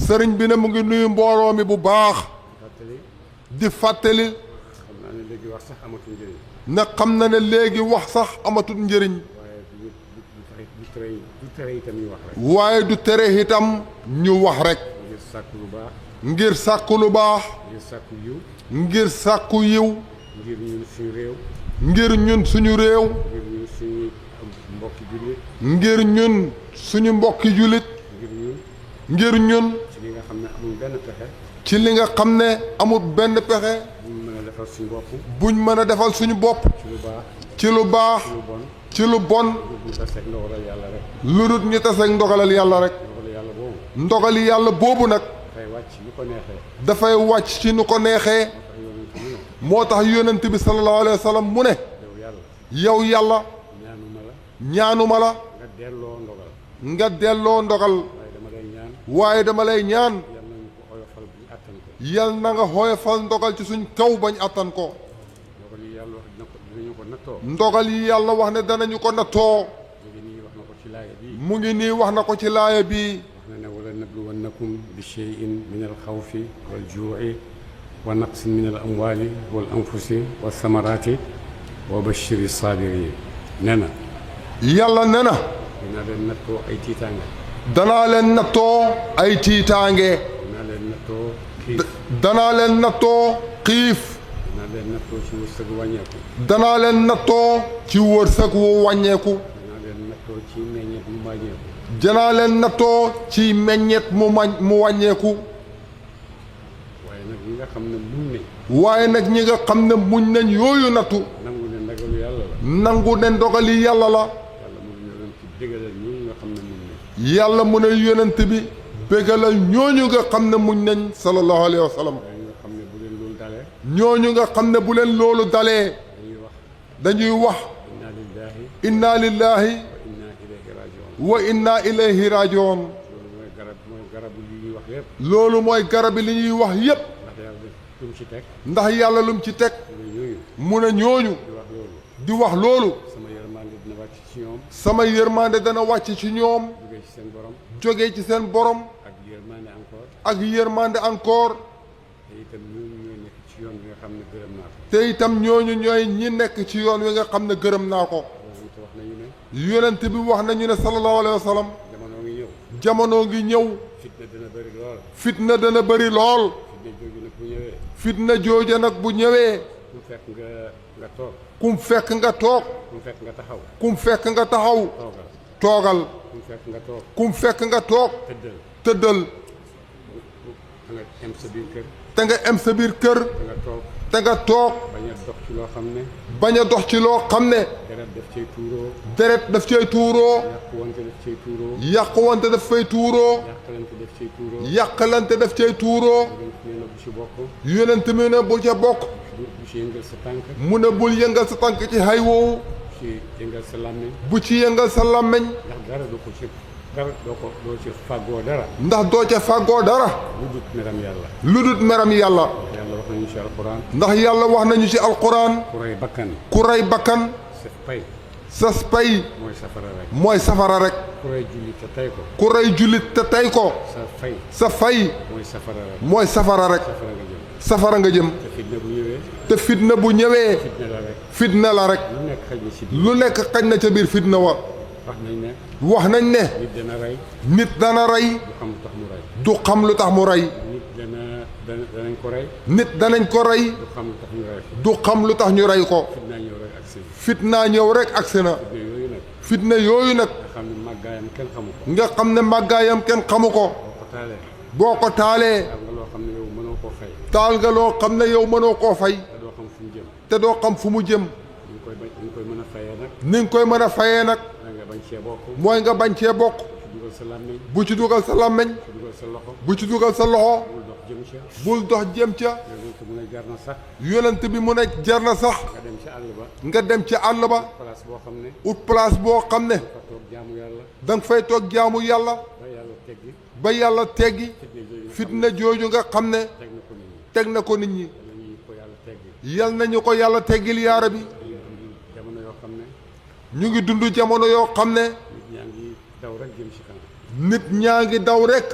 sëriñ bi ne mu ngi nuyu mbooloo mi bu baax. di fàttali. xam naa ne léegi wax sax amatul njëriñ. ne xam na ne léegi wax sax amatul njëriñ. waaye du tere itam ñu wax rek. waaye du tere itam ñu wax rek. ngir sàkku lu baax. ngir sàkku lu baax. ngir sàkku yiw. ngir sàkku yiw. ngir ñun suñu réew. ngir ñun suñu réew. ngir ñun suñu mbokki jullit. ngir ñun suñu mbokki jullit. ngir ñun. ci li nga xam ne amul benn pexe. ci li nga xam ne amul benn pexe. buñ mën a defal suñu bopp. buñ mën a defal suñu bopp. ci lu baax. ci lu baax. ci lu bon. ci lu bon. ñu taseeg ndogalal yàlla rek. lu dul ñu taseeg ndogalal yàlla rek. ndogalal yàlla boobu. ndogali yàlla boobu nag. dafay wàcc nu ko neexee. dafay wàcc ci nu ko neexee. moo tax yonent bi sallallahu alayhi wa sallam mu ne. yow yàlla. ñaanuma la. ñaanuma la. nga delloo ndogal. nga delloo ndogal. waaye dama lay ñaan. yal na nga xoyofal ndogal ci suñ kaw bañ attan ko. ndogal yi yàlla wax ne danañu ko nattoo. mu ngi nii wax na ko ci laaya bii. wax na ne wala nabluwannakum bi shay'in min al xawfi wal juu'i wa naqsin min al amwali wal anfusi wa samarati wa bashiri sabirin. nee na. yàlla nee na. dinaa leen nattoo ay tiitaange. danaa leen nattoo ay tiitaange. danaa leen nattoo xiif. danaa leen nattoo xiif. danaa leen nattoo ci wërsëg wàññeeku. danaa leen nattoo ci wërsëg wu wàññeeku. danaa leen nattoo ci meññeet mu wàññeeku. danaa leen nattoo ci meññeet mu wàññeeku. waaye nag ñi nga xam ne muñ nañ. waaye nag ñi nga xam ne muñ nañ yooyu nattu. nangu ne ndogalu yàlla la. nangu ne ndogali yàlla la. yàlla mu ne yonent bi bégalal ñooñu nga xam ne muñ nañ sallallahu alayhi wa sallam. ñooñu nga xam ne bu leen loolu dalee. dañuy wax. inna lillahi wa inna ilayhi rajiun. loolu mooy garabi li ñuy wax yépp. ndax yàlla lum ci teg. mu ne ñooñu. di wax loolu. sama yërmande dana wàcc ci ñoom. jógee ci seen borom. ak yërmande encore. te itam ñooñu ñooy ñi nekk ci yoon wi nga xam ne gërëm naa ko. yonent bi wax nañu ne sallallahu alayhi wa sallam. jamono ngi ñëw. fitna dana bëri lool. fitna jooja nag bu ñëwee. kum fekk nga toog. kum fekk nga taxaw. kum fekk nga taxaw. toogal. kum fekk nga toog. kum fekk nga toog. tëddal. nga em sa biir kër. te nga em sa biir kër. te nga toog. bañ a dox ci loo xam ne. bañ a dox ci loo xam ne. deret daf cay tuuroo. deret daf cay tuuroo. yàquwante daf cay tuuroo. yàquwante daf fay tuuroo. yàqalante daf cay tuuroo. yàqalante daf cay tuuroo. bu ci bokk. yonent mi ne bu ca bokk. bu ci yëngal sa tànk. mu ne bul yëngal sa tànk ci xay woowu. bu ci yëngal sa làmmiñ. bu ci yëngal sa làmmiñ. ndax dara du ko ci dara doo ci fàggoo dara. ndax doo ca fàggoo dara. lu dut meram yàlla. lu dut meram yàlla. yàlla wax nañu ci alquran. ndax yàlla wax nañu ci alquran. ku rey bakkan. ku rey bakkan. sa pay. sa pay. mooy safara rek. mooy safara rek. ku rey jullit te tey ko. ku rey jullit te tey ko. sa fay. sa fay. mooy safara rek. mooy safara rek. safara nga jëm. safara nga jëm. te fitna bu ñëwee. te fitna bu ñëwee. fitna la rek. fitna la rek. lu nekk xaj na ci biir. lu nekk xaj na ca biir fitna wa. wax nañ ne. wax nañ ne. nit dana rey. nit dana rey. du xam lu tax mu rey. du xam lu tax mu rey. nit danañ ko rey. nit danañ ko rey. du xam lu tax ñu rey. du xam lu tax ñu rey ko. fitna ñëw rek agsi na. fitna ñëw rek agsi na. fitna yooyu nag. nga xam ne màggaayam kenn xamu ko. nga xam ne màggaayam kenn xamu ko. boo ko taalee. taal nga loo xam ne yow mënoo koo fay. te doo xam fu mu jëm. ni nga koy mën a fayee nag. ni nga koy mën a fayee nag. mooy nga bañ cee bokk. bu ci dugal sa làmmiñ. bu ci dugal sa loxo. bul dox jëm ca. yonent bi mu ne jar na sax. nga dem ci àll ba. ut place boo xam ne. da nga fay toog jaamu yàlla. ba yàlla teggi. fitna jooju nga xam ne. teg na ko nit ñi. yal nañu ko yàlla teggil yaara bi. ñu ngi dund jamono yoo xam ne. nit ñaa ngi daw rek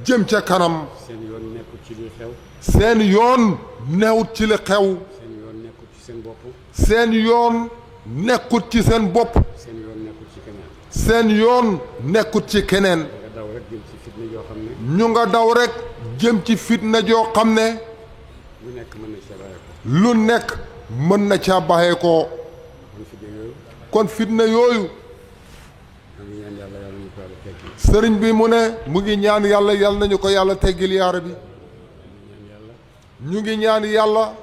jëm ca kanam. seen yoon nekkul ci li xew. seen yoon newut ci li xew. seen yoon nekkul ci seen bopp. seen yoon nekkut ci seen bopp. seen yoon nekkul ci keneen. seen yoon nekkut ci keneen. nga daw rek jëm ci fitna yoo xam ne. ñu nga daw rek jëm ci fitna joo xam ne. lu nekk mën na ca bàyyi ko. lu nekk mën na caa baxee ko. kon fitna yooyu. kon fitna yooyu. maa ngi ñaan yàlla yàlla ñu ko yàlla teggil. sëriñ bi mu ne mu ngi ñaan yàlla yal nañu ko yàlla teggil yaara bi. ñu ngi ñaan yàlla.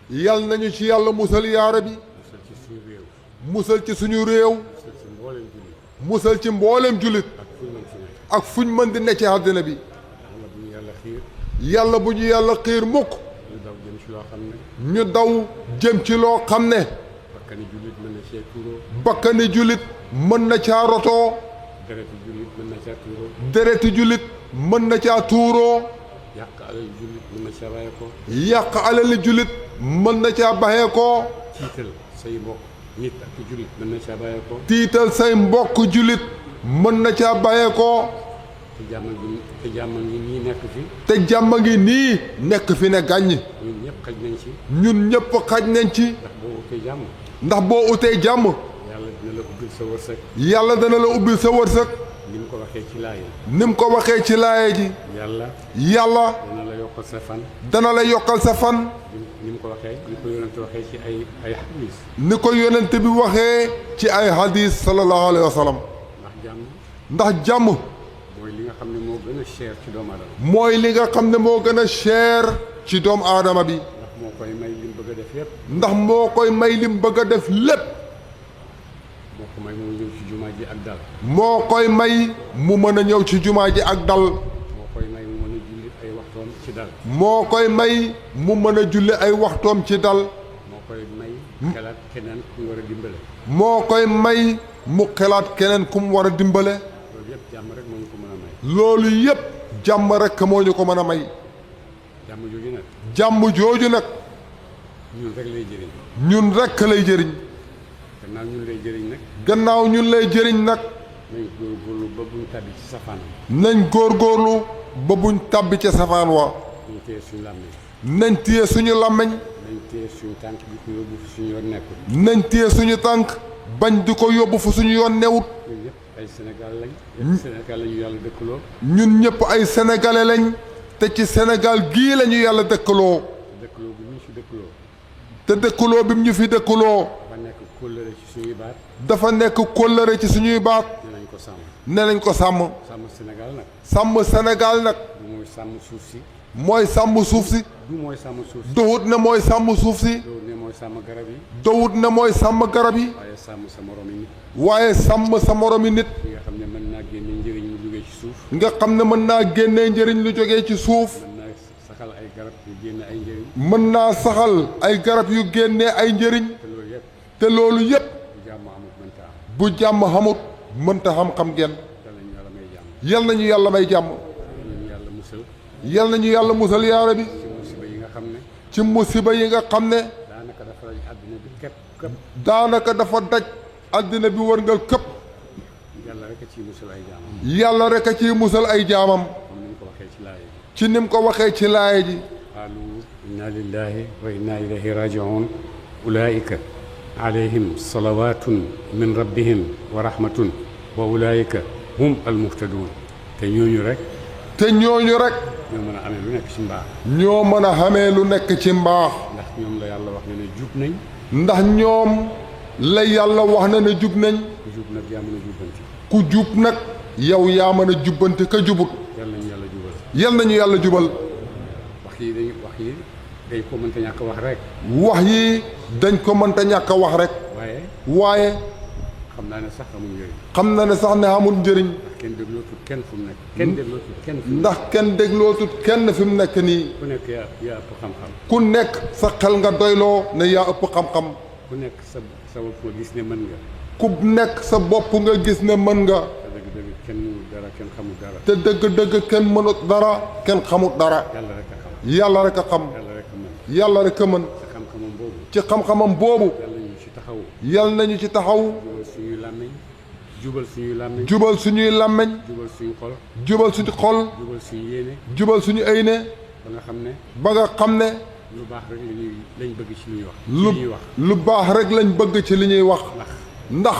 yal nañu ci yàlla musal yaara bi. musal ci suñu réew. musal ci suñu réew. musal ci mboolem jullit. musal ci mboolem jullit. ak fu ñu mën ci nekk. ak fuñ mën di ne ci àddina bi. yàlla bu ñu yàlla xiir. yàlla bu ñu yàlla xiir mukk. ñu daw jëm ci loo xam ne. ñu daw jëm ci loo xam ne. bakkani jullit mën na cee tuuroo. bakkani jullit mën na caa rotoo. dereti jullit mën na caa tuuroo. dereti jullit mën na caa tuuroo. yàq alal jullit mën na caa bàyyi ko. yàq alali jullit mën na caa baxee ko. tiital say mbokk nit ak jullit mën na caa bàyyi ko. tiital say mbokk jullit mën na caa baxee ko. te jàmm ngi nii nekk fi. te jàmm ngi nii nekk fi ne gàññ. ñun ñëpp xaj nañ ci. ñun ñëpp xaj nañ ci. ndax boo utee jàmm. ndax boo utee jàmm. yàlla dina la ubbil sa wërsëg. yàlla dana la ubbil sa wërsëg. ni mu ko waxee ci laaye. ni mu ko waxee ci laaye ji. yàlla. yàlla dana la yokkal sa fan. dana la yokkal sa fan. ni mu ko waxee ni ko yonente waxee ci ay hadis. ni ko yonent bi waxee ci ay hadis sallallahu alayhi wa sallam. ndax jàmm. ndax jàmm. mooy li nga xam ne moo gën a cher ci doomu aadama. mooy li nga xam ne moo gën a cher ci doomu aadama bi. ndax moo koy may lim bëgg a def yépp. ndax moo koy may lim bëgg a def lépp. moo ko may mu ñëw ci jumaa ji ak dal. moo koy may mu mën a ñëw ci jumaa ji ak dal. moo koy may mu mën a julli ay waxtoom ci dal. moo koy may mu mën a julli ay waxtoom ci dal. moo koy may xelaat keneen ku mu war a dimbale. moo koy may mu xelaat keneen ku mu war a dimbale. loolu yépp jàmm rek moo ñu ko mën a may. loolu yépp jàmm rek moo ñu ko mën a may. jàmm jooju nag. jàmm jooju nag. ñun rek lay jëriñ. ñun rek lay jëriñ. gannaaw ñun lay jëriñ nag. gannaaw ñun lay jëriñ nag. nañ góorgóorlu ba buñ tàbbi ci safaanam. nañ góorgóorlu ba buñ tàbbi ca safaan wa. nañ téye suñu làmmiñ. nañ téye suñu làmmiñ. nañ téye suñu tànk di ko yóbbu fu suñu yoon nekkul. nañ téye suñu tànk bañ di ko yóbbu fu suñu yoon newut. ñun ñëpp ay Sénégal lañ. Sénégal lañu yàlla dëkkaloo. ñun ñëpp ay sénégalais lañ. te ci Sénégal gii la ñu yàlla dëkkaloo. dëkkaloo bi ñu fi dëkkaloo. te dëkkaloo bi mu ñu fi dëkkaloo. ba nekk kóllëre ci suñuy baat. dafa nekk kóllëre ci suñuy baat. dinañ ko sàmm. ne nañ ko sàmm. sàmm Sénégal nag. sàmm Sénégal nag. du mooy sàmm suuf si. mooy sàmm suuf si. du mooy sàmm suuf si. dowut ne mooy sàmm suuf si. doo ne mooy sàmm garab yi. dowut ne mooy sàmm garab yi. waaye sàmm sa moromi nit. waaye sàmm sa moromi nit. nga xam ne mën naa génne njëriñ lu jógee ci suuf. nga xam ne mën naa génnee njëriñ lu jógee ci suuf. mën naa saxal ay garab yu génne ay njëriñ. mën naa saxal ay garab yu génnee ay njëriñ. te loolu yëpp. te loolu yépp bu jàmm amut mënta am. bu jàmm xamut mënta xam-xam ngeen. yàlla ñu yàlla may jàmm. yal nañu yàlla may jàmm. yàlla ñu yàlla musal. yal nañu yàlla musal yaara bi. ci musiba yi nga xam ne. ci musiba yi nga xam ne. daanaka dafa daj àddina bi képp képp. daanaka dafa daj àddina bi wërngal këpp. yàlla rek a ciy musal ay jaamam. yàlla rek a ciy musal ay jaamam. comme ni mu ko waxee ci laaya ji. ci nim ko waxee ci laaya ji. qaalu inna lillahi wa inna ilayhi rajiun ulaika alayhim salawatun min rabbihim wa rahmatun wa ulaika hum almuhtadun. te ñooñu rek. te ñooñu rek. ñoo mën a amee lu nekk ci mbaax. ñoo mën a xamee lu nekk ci mbaax. ndax ñoom la yàlla wax ne jub nañ. ndax ñoom la yàlla wax na ne jub nañ. ku jub nag yaa mën a jubbanti. ku jub nag yow yaa mën a jubbanti ka jubut. yal nañu yàlla jubal. yal nañu yàlla jubal. wax yi dañ ko mënta ñàkk wax rek. wax yi dañ ko mënta ñàkk a wax rek. waaye. xam naa ne sax amul njëriñ. xam na ne sax ne amul njëriñ. kenn déglootul kenn fu mu nekk. kenn déglootul kenn fu mu nekk. ndax kenn déglootul kenn fi mu nekk nii. ku nekk yaa ëpp xam-xam. ku nekk sa xel nga doyloo ne yaa ëpp xam-xam. ku nekk sa bopp nga gis ne mën nga. ku nekk sa bopp nga gis ne mën nga. te dëgg-dëgg kenn mënul dara kenn xamul dara. te dëgg-dëgg kenn mënut dara kenn xamut dara. yàlla rek a xam. yàlla rek a xam. yàlla rek a mën. yàlla rek a mën. ci xam-xamam boobu. ci xam-xamam boobu. yàlla ñu ci taxaw. yal nañu ci taxaw. jubal suñuy làmmiñ. jubal suñuy làmmiñ. jubal suñuy làmmiñ. jubal suñu xol. jubal suñu xol. jubal suñu yéene. jubal suñu ayne. ba nga xam ne. ba nga xam ne. lu baax rek lañ bëgg ci li ñuy wax. lu baax rek lañ bëgg ci li ñuy wax. ndax.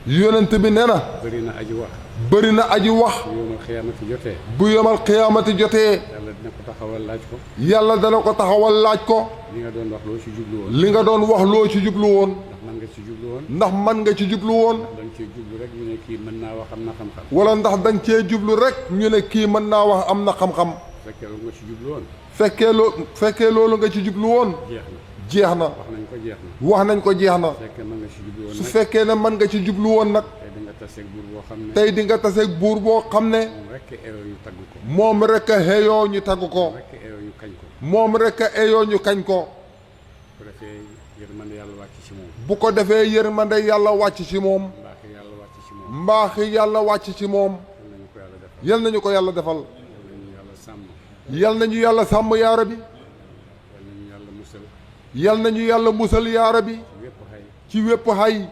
yonent bi nee na. bëri na aji wax. bëri na aji wax. bu yomal xiyaamati jotee. bu yomal xiyaamati jotee. yàlla dina ko taxawal laaj ko. yàlla dana ko taxawal laaj ko. li nga doon wax loo ci jublu woon. li nga doon wax loo ci jublu woon. ndax man nga ci jublu woon. ndax man nga ci jublu woon. da nga cee jublu rek ñu ne kii mën naa wax am na xam-xam. wala ndax da nga cee jublu rek ñu ne kii mën naa wax am na xam-xam. fekkee loolu nga ci jublu woon. fekkee loolu nga ci jublu woon. jeex na. wax nañ ko jeex na. wax nañ ko jeex na. su fekkee su fekkee ne mën nga ci jublu woon mën nga ci jublu woon nag. tey di nga taseeg buur boo xam ne. tey di nga taseeg buur boo xam ne. moom rek eyoo ñu tagg ko. moom rek a xeyoo ñu tagg ko. moom rek eyoo ñu kañ ko. moom rek a eyoo ñu kañ ko. bu ko defee yërmande yàlla wàcc ci moom. bu ko defee yërmande yàlla wàcc ci moom. mbaaxi yàlla wàcc ci moom. mbaaxi yàlla wàcc ci moom. yal nañu ko yàlla defal. yal nañu yàlla sàmm yaa Rabbi. yal nañu yàlla musal yaa Rabbi. ci wépp xay.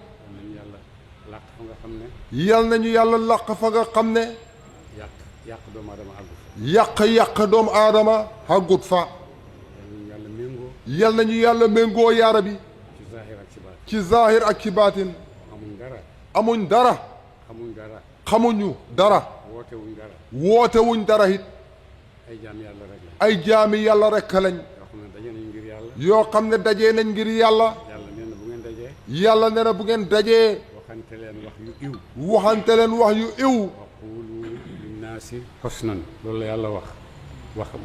yal nañu yàlla làq fa nga xam ne. yàq doomu aadama àggut fa. yàq doomu aadama àggut fa. yal nañu yàlla méngoo yaa Rabbi. ci zaahir ak ci baatin. amuñ dara. xamuñu dara. wootewuñ dara it. ay jaami yàlla rek lañ. yoo xam ne dajee nañ ngir yàlla. yàlla nee na bu ngeen dajee. waxante leen wax yu iw. waxante leen wax yu iw. waqulu linnaasi husnan. loolu la yàlla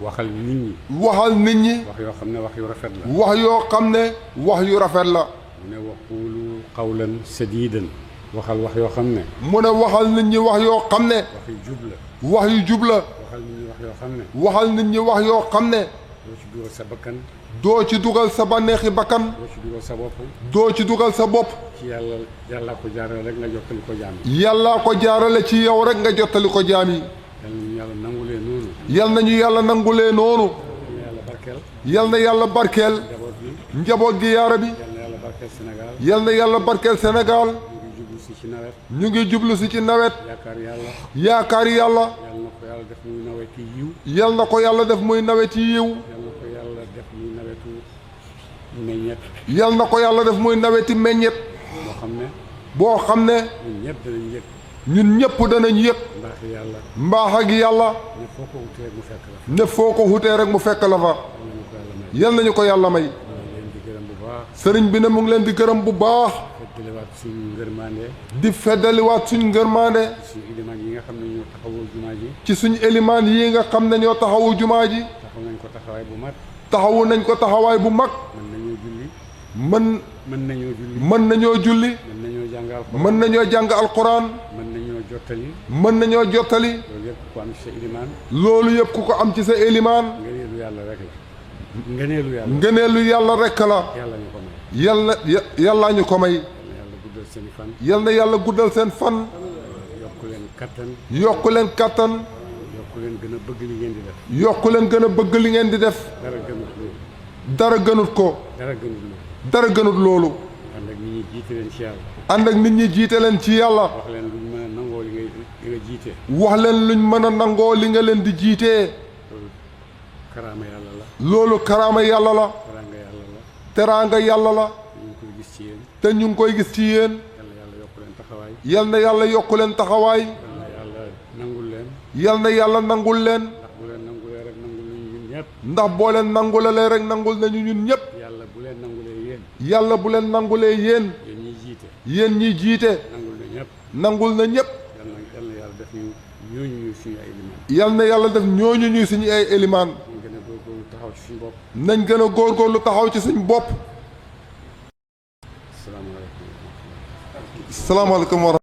waxal nit ñi. waxal nit ñi. wax yoo xam ne wax yu rafet la. wax yoo xam ne wax yu rafet la. mu ne waqulu qawlan sadiidan. waxal wax yoo xam ne. mu ne waxal nit ñi wax yoo xam ne. wax yu jub la. wax yu jub la. waxal nit ñi wax yoo xam ne. waxal nit ñi wax yoo xam ne. doo ci dugal sa bakkan. doo ci dugal sa bànneexi bakkan. doo ci dugal sa bopp. doo ci dugal sa bopp. ci yàllaa ko jaarale rek nga jottali ko jaam yi. yàllaa ko jaarale ci yow rek nga jottali ko jaam yi. yal na yàlla nangulee noonu. yal nañu yàlla nangulee noonu. yal na yàlla barkeel. yal na yàlla barkeel. njaboot gi. njaboot gi yaa Rabbi. yal na yàlla barkeel Sénégal. yal na yàlla barkeel Sénégal. ñu ngi jublu si ci nawet. ñu ngi jublu si ci nawet. yaakaar yàlla. yaakaar yàlla. yal na ko yàlla def muy nawet yi yiw. yal na ko yàlla def muy naweti yiw. meññet. yal na ko yàlla def muy naweti meññet. boo xam ne. ñun ñëpp danañ yëg. ñun ñëpp danañ yëg. mbaaxi yàlla. mbaax ak yàlla. ne foo ko wutee rek mu fekk la fa. yal nañu ko yàlla may. sëriñ bi ne mu ngi leen di gërëm bu baax. feddaliwaat suñu ngërmande. di feddaliwaat suñu ngërmande. suñu élimaan yi nga xam ne ñoo taxawu jumaa ji. ci suñu élimaan yi nga xam ne ñoo taxawu jumaa ji. taxaw nañ ko taxawaay bu mag. taxawu nañ ko taxawaay bu mag. mën nañoo julli. mën nañoo julli. mën nañoo jàng alxuraan. mën nañoo jàng alxuraan. mën nañoo jottali. mën nañoo jottali. loolu yëpp ku ko am ci sa élimaan. loolu yëpp ku ko am ci sa élimaan. ngëneelu yàlla rek la. ngëneelu yàlla. ngëneelu yàlla rek la. yàlla ñu ko may. yàllaa ñu ko may. yal na yàlla guddal seen fan. yokku leen kattan. yokku leen kattan. yokku leen gën a bëgg li ngeen di def. yokku leen gën a bëgg li ngeen di def. dara gënut dara gënut loolu. ko. dara gënut loolu. dara gënut loolu. ànd ak nit ñi jiite leen ci yàlla. ànd ak nit ñi jiite leen ci yàlla. wax leen luñ mën a nangoo li nga jiite. wax leen luñ mën a nangoo li nga leen di jiitee. loolu karaama yàlla la. loolu karaama yàlla la. teraanga yàlla la. teraanga yàlla la. ñu ngi koy gis ci yéen. te ñu ngi koy gis ci yéen. yal na yàlla yokku leen taxawaay. yal na yàlla nangul leen. yal na yàlla nangul leen. ndax bu leen nangulee rek nangul nañu ndax boo leen nangulalee rek nangul nañu ñun ñëpp. ñun ñëpp. yàlla bu leen nangulee yéen. yàlla bu leen nangulee yéen. yéen ñiy jiite. yéen ñiy jiite. nangul na ñëpp. nangul na ñëpp. yal na yàlla def ñooñu ñuy suñu ay élimaan. yal na yàlla def ñooñu ñuy suñu ay élimaan. nañ gën a góorgóorlu taxaw ci suñu bopp. nañ gën a góorgóorlu taxaw ci suñu bopp. salaamaaleykum. salaamaaleykum wa